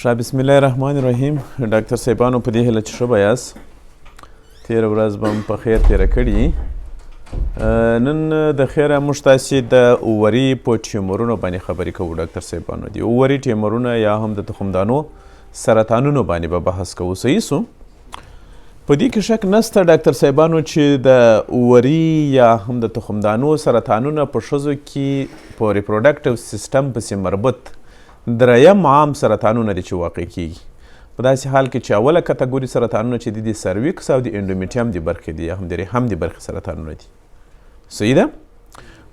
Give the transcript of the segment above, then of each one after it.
ښه، بسم الله الرحمن الرحیم. ډاکټر صاحبانو، په دې هیله چې ښه به یاست، تېره ورځ به مو په خیر تېره کړي. نن د خیره موږ تاسې د اووري په ټیومرونو باندې خبرې کوو. ډاکټر صاحبانو، دي اووري ټیومرونه یا هم د تخمدانو سرطانونو باندې به بحث کوو. صحیح سو؟ په دې کې شک نسته ډاکټر صاحبانو چې د اووري یا هم د تخمدانو سرطانونه په ښځو کې په reproductive system پسې مربوط دریم عام سرطانونه دي چې واقع کیږي، په داسې حال کې چې اوله کتګوري سرطانونه چې دي، د cervix او د endometrium د برخې دي یا هم د رحم د برخې سرطانونه دي. صحیح ده؟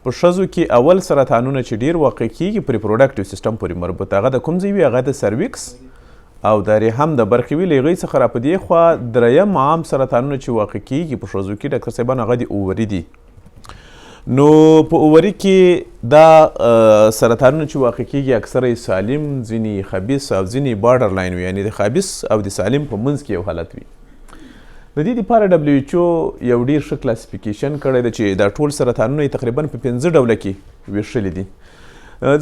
په ښځو کې اول سرطانونه چې ډیر واقع کیږي په reproductive system پورې مربوط، هغه د کوم ځای وي؟ هغه د cervix او د رحم د برخې وي. له هغې څخه را په دې خوا دریم عام سرطانونه چې واقع کیږي په ښځو کې، ډاکټر صاحبان، هغه د ovary دي. نو په ovary کې دا سرطانونه چې واقع کیږي، اکثره یې سالم، ځینې خبیث او ځینې border line وي، یعنې د خبیث او د سالم په منځ کې یو حالت وي. د دې لپاره WHO یو ډیر ښه classification کړی دی چې دا ټول سرطانونه یې تقریبا په 5 ډوله کې ویشلي دي.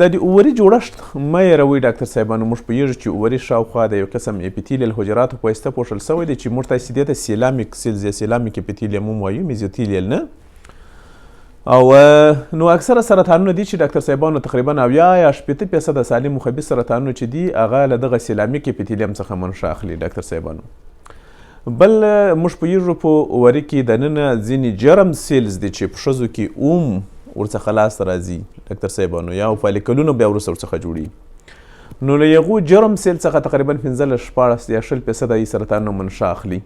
دا د ovary جوړښت مه هېروئ ډاکټر صاحبانو. موږ پوهېږو چې ovary شاوخوا د یو قسم epithelial حجراتو په واسطه پوښل شوی دی چې موږ تاسې دې ته coelomic cells یا coelomic epithelium هم وایو، mesothelial نه. او نو اکثره سرطانونه دي چې ډاکټر صاحبانو، تقریبا 70 یا 60% سالم او خبیث سرطانونه چې دي، هغه له دغه coelomic epithelium څخه منشأ اخلي ډاکټر صاحبانو. بل موږ پوهېږو په ovary کې دننه ځینې germ cells دي چې په ښځو کې اوم ورڅخه لاسته راځي ډاکټر صاحبانو، یا follicle ونه بیا وروسته ورڅخه جوړېږي. نو له هغو germ cell څخه تقریبا 15، 16 یا 20% یې سرطانونه منشأ اخلي.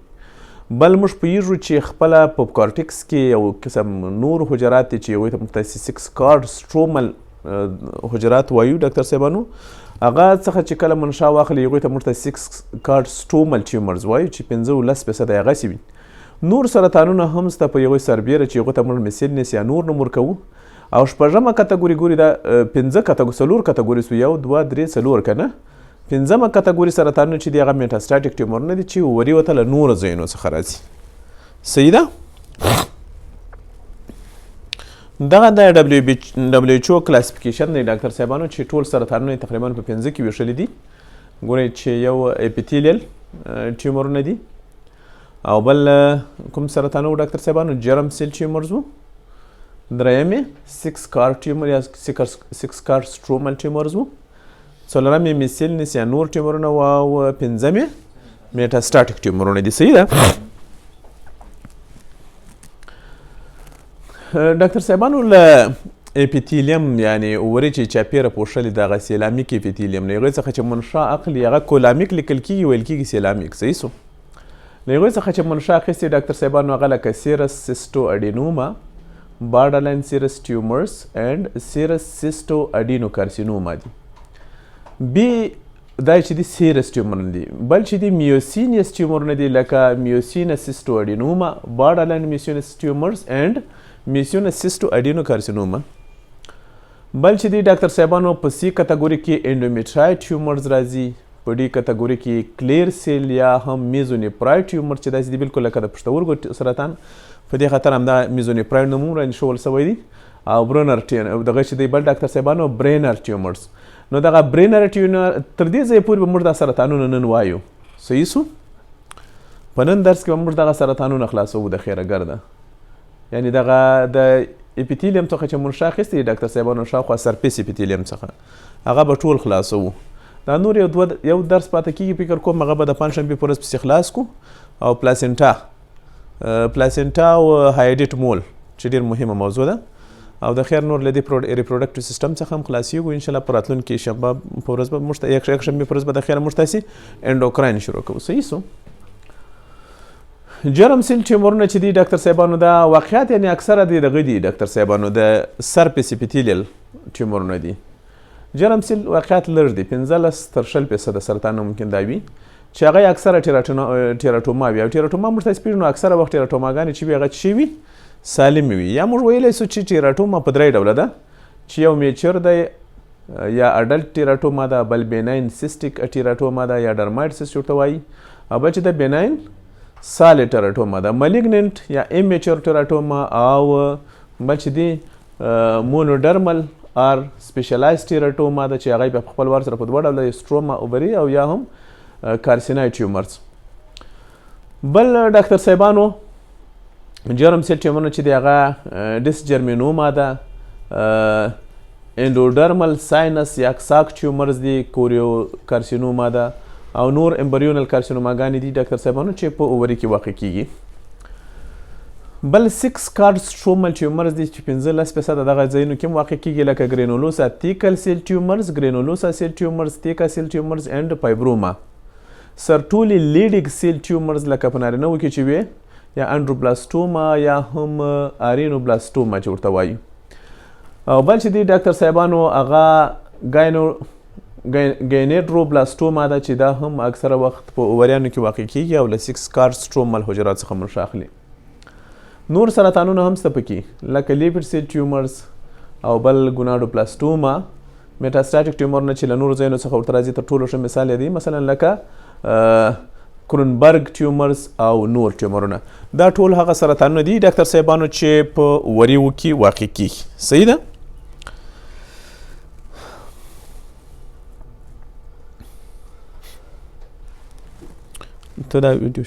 بل موږ پوهېږو چې خپله په cortex کې یو قسم نور حجرات دي چې هغوی ته موږ تاسې sex cord stromal حجرات وایو ډاکټر صاحبانو. هغه څخه چې کله منشا واخلي، هغوی ته موږ ته sex cord stromal tumors وایو چې 5 او 10% یې هغسې وي. نور سرطانونه هم سته په هغوی سربېره چې هغو ته موږ miscellaneous یا نور نوم ورکوو. او شپږمه کتګوري، ګوري، دا پنځه کتګوري، څلور کتګوري سو، یو، دوه، درې، څلور، که نه؟ پنځمه کتګوري سرطانونه چې دي، هغه metastatic ټیومرونه دي چې ovary ورته له نورو ځایونو څخه راځي. صحیح ده؟ دغه د WHO classification دی ډاکټر صاحبانو چې ټول سرطانونه یې تقریبا په پنځه کې ویشلي دي. ګورئ چې یو epithelial ټیومرونه دي او بل کوم سرطان وو ډاکټر صاحبانو؟ germ cell tumors وو. دریم یې sex cord tumor یا sex cord stromal tumors وو. څلورم یې miscellaneous یا نور ټیومرونه وو او پنځم یې metastatic ټیومرونه دي. صحیح ده ډاکټر صاحبانو؟ له epithelium، یعنی ovary چې چاپیره پوښلې، دغه coelomic epithelium، له هغې څخه چې منشا اخلي، هغه coelomic لیکل کېږي، ویل کېږي coelomic. صحیح سو؟ له هغې څخه چې منشا اخیستې ډاکټر صاحبانو، هغه لکه serous cystoadenoma، borderline serous tumors and serous cystoadenocarcinoma دي. بی دا چې دي serous ټیومرونه دي. بل چې دي mucinous ټیومرونه دي، لکه mucinous cystoadenoma، borderline mucinous tumors and mucinous cystoadenocarcinoma. بل چې دي ډاکټر صاحبانو، په C کتګوري کې endometrioid tumors راځي. په D کتګوري کې clear cell یا هم mesonephroid tumor چې داسې دي بالکل لکه د پښتورګو سرطان، په دې خاطر همدا mesonephroid نوم هم رانیښول شوی دی. او Brenner دغه چې دی، بل ډاکټر صاحبانو، Brenner tumors. نو دغه Brenner tumor، تر دې ځایه پورې به موږ دا سرطانونه نن وایو. صحیح سو؟ په نن درس کې به موږ دغه سرطانونه خلاصوو د خیره ګرده. یعنی دغه د epithelium څخه چې منشا اخیستې ډاکټر صاحبانو، شاوخوا surface epithelium څخه، هغه به ټول خلاصوو. دا نور یو دوه یو درس پاتې کېږي، فکر کوم هغه به د پنجشنبې په ورځ پسې خلاص کو. او placenta او hydatid mole چې ډېر مهمه موضوع ده. او د خیر نور له دې reproductive system څخه هم خلاصیږو ان شاء الله. په راتلونکي شنبه په ورځ به موږ ته یکشنبې په ورځ به د خیره موږ تاسې endocrine شروع کوو. صحیح سو؟ germ cell ټیومرونه چې دي ډاکټر صاحبانو، دا واقعیت یعنی اکثره دی دغه دي ډاکټر صاحبانو، د surface epithelial ټیومرونه دي. germ cell واقعیت لږ دي، 15 تر 20% سرطان ممکن دا وي چې هغه اکثره teratoma وي. او teratoma موږ تاسې پېژنو، اکثره وخت teratoma ګانې چې وي، هغه چې وي، سالمې وي. یا موږ ویلی سو چې teratoma په درې ډوله ده چې یو mature دی یا adult teratoma ده، بل benign cystic teratoma ده یا dermoid cyst ورته وایي، او بل چې د benign solid teratoma ده. malignant یا immature teratoma او بل چې دی monodermal or specialized teratoma ده چې هغه په خپل وار سره په دوه ډوله struma ovarii او یا هم carcinoid tumors. بل ډاکټر صاحبانو germ cell ټیومرونه چې دی هغه dysgerminoma ده، endodermal sinus یا sac tumors دي، choriocarcinoma ده او نور embryonal کارسینوماګانې دي ډاکټر صاحبانو چې په ovary کې واقع کیږي. بل sex cord stromal tumors دي چې 15% دغه ځایونو کې واقع کیږي، لکه granulosa thecal cell tumors، granulosa cell tumors، theca cell tumors and fibroma. Sertoli Leydig cell tumors لکه په نارینه وو کې چې وي، یا androblastoma یا هم arrhenoblastoma چې ورته وایي. او بل چې دی ډاکټر صاحبانو هغه gynandroblastoma ده چې دا هم اکثره وخت په اووریانو کې واقع کیږي او له sex cord stromal حجرات څخه منشأ اخلي. نور سرطانونه هم شته پکې لکه Leydig cell tumors او بل gonadoblastoma. metastatic ټیومرونه چې له نورو ځایونو څخه ورته راځي، تر ټولو ښه مثال یې دی مثلا لکه Krukenberg tumors او نور ټیومرونه. دا ټول هغه سرطانونه دي ډاکټر صاحبانو چې په وریو کې واقع کیږي. صحیح ده؟ ته دا ویډیو